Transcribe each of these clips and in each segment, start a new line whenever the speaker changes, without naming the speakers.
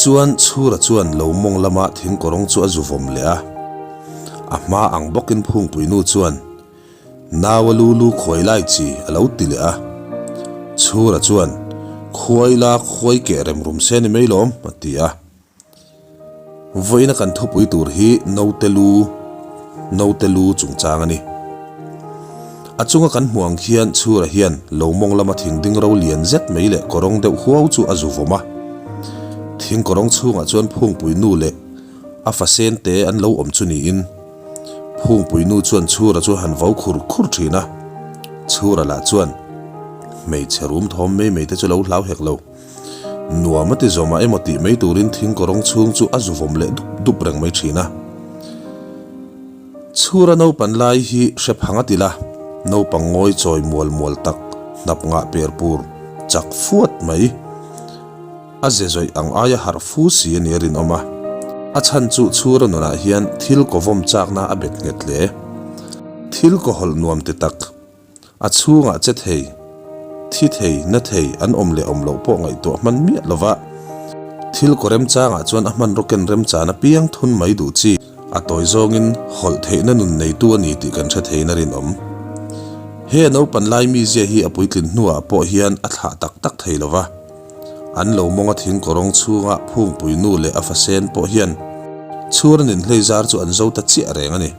Tichuan, Chhura chuan lo mawng lama thing kawrawng chu a zu vawm leh a. A hma ang bawkin Phungpuinu chuan, Nau a lu lu khuai lai chi a lo ti leh a. Chhura chuan, Khuai la khuai keh rem rum se ni mai lawm, a ti a. Vawiina kan thupui tur hi naute lu, naute lu chungchang a ni. A chunga kan hmuh ang khian Chhura hian lo mawng lama thing ding ro lian zet mai leh kawrawng deuh huau chu a zu vawm a. Thing kawrawng chhungah chuan Phungpui nu leh a fa sen te an lo awm chu niin Phungpui nu chuan Chhura chu han vo khur khur thin a. Chhura lah chuan hmeichhe rum thawm mai mai te chu lo hlau hek lo. Nuam a ti zawmah emaw tih mai turin thing kawrawng chhung chu a zu vawm leh dup dup reng mai thin a. Chhura naupan lai hi hre phang a ti la, naupang ngawi chawi mual mual tak, hnap ngah per pur, chak fuat mai. A ze zawih ang aia harh fu si a ni a rinawm a. A chhan chu Chhura nunah hian thil kawvawm chakna a bet nghet hle. Thil kawhawlh nuam ti tak. A chhungah che thei, thi thei, na thei an awm leh awm loh pawh ngaihtuah hman miah lova, thil kaw remchangah chuan a hmanraw ken remchan apiang thun mai duh chi. A tawi zawngin hawlh theihna nun neitu a ni tih kan hre theiin a rinawm. He a naupan lai mizia hi a puitlin hnuah pawh hian a thlah tak tak thei lova, an lo mawnga thing kawrawng chhunga phungpui nu leh a fasen pawh hian chhur an inhlei zar chu an zo ta chiah reng a ni.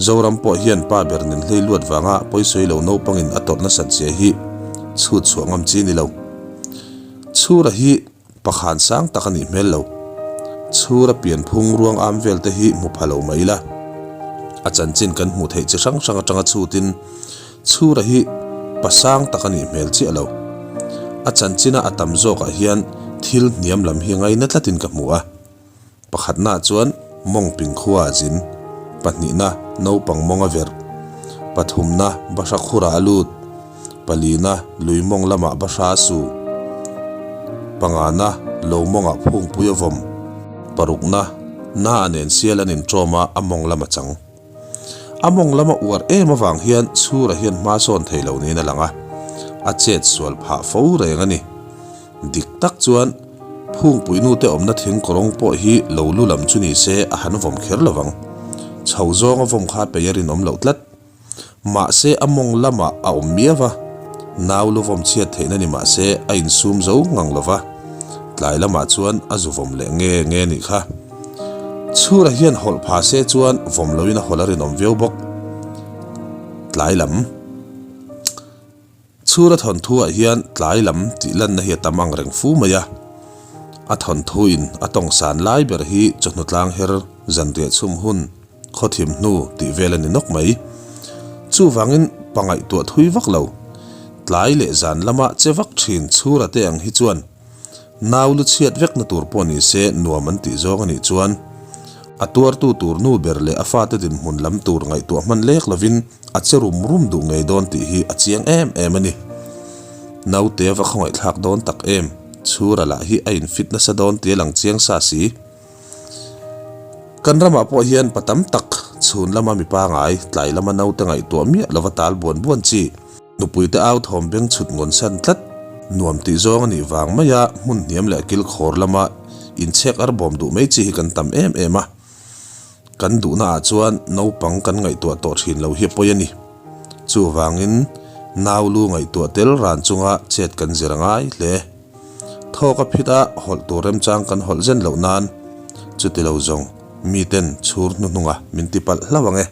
Zoram pawh hian pa ber nen hlei luat vanga pawisawi lo naupangin a tawrh nasat zia hi chhut chhuah ngam chi ni lo. Chhura hi pakhan sang tak a nih hmel lo. Chhura pianphung ruang am vel te hi hmu pha lo mai ila. A chanchin kan hmuh theih chi hrang hrang atanga chhutin Chhura hi pa sang tak a nih hmel chiah lo. A chanchina a tam zawkah hian thil hniam lam hi ngaina tlatin ka hmu a. Pakhatna chuan mawng ping khua a zin, pahnihna naupang mawng a verh, pathumna bahra khurah a lut, palina lui mawng lamah bahra a su, pangana lo mawngah phungpui a vawm, parukna na a nen sial an inṭawm a, a mawng lam a chang. A mawng lama uar em avang hian Chhura hian hma sawn thei lo niin a lang a, a chet sual phah fo reng a ni. Dik tak chuan Phungpui nute awmna thing kawrawng pawh hi lo lu lam chu ni se a han vawm kher lo vang. Chho zawnga vawm kha pei a rinawm loh tlat. Mahse a mawng lamah a awm miau a, nau lu vawm chhiat theihna ni mahse a insum zo ngang lo va, tlai lamah chuan a zu vawm leh nge nge nih kha. Chhura hian hawlh pha se chuan vawm loin a hawlh a rinawm viau bawk. Tlai lam. Chhura thawnthuah hian tlai lam tih lanna hi a tam ang reng fu mai a. A thawnthuin a tawngsan lai ber hi chawhnu tlang her zanriah chhum hun khawthim hnu tih vel a ni nawk mai. Chuvangin pangaihtuah thui vak lo. Tlai leh zan lama che vak thin Chhura te ang hi chuan Nau lu chhiat vekna tur pawh ni se nuam an tih zawng a nih chuan a tuartu tur nu ber leh a fate dinhmun lam tur ngaihtuah hman lek lovin a che rum rum duh ngei dawn tih hi a chiang em em a ni. Naute va khawngaihthlak dawn tak em, Chhura lah hi a infit nasa dawn tih a lang chiang sa si. Kan ramah pawh hian pa tam tak chhun lama mi pangai, tlai lama naute ngaihtuah miah lova tal buan buan chi. Nupuite au thawm beng chhut ngawn san tlat nuam tih zawng a nih vang mai a, hmun hniam leh kil khawr lama inchhek ar bawm duh mai chi hi kan tam em em a. Kan duhna ah chuan naupang kan ngaihtuah tawh thin lo hi a pawi a ni. Chuvangin nau lu ngaihtuah tel ran chunga chet kan zir a ngai hle. Thawk a phit a, hawlh tur remchang kan hawlh zen loh nan chutilo zawng miten chhur hnuhnunga min ti palh hlauh ang e.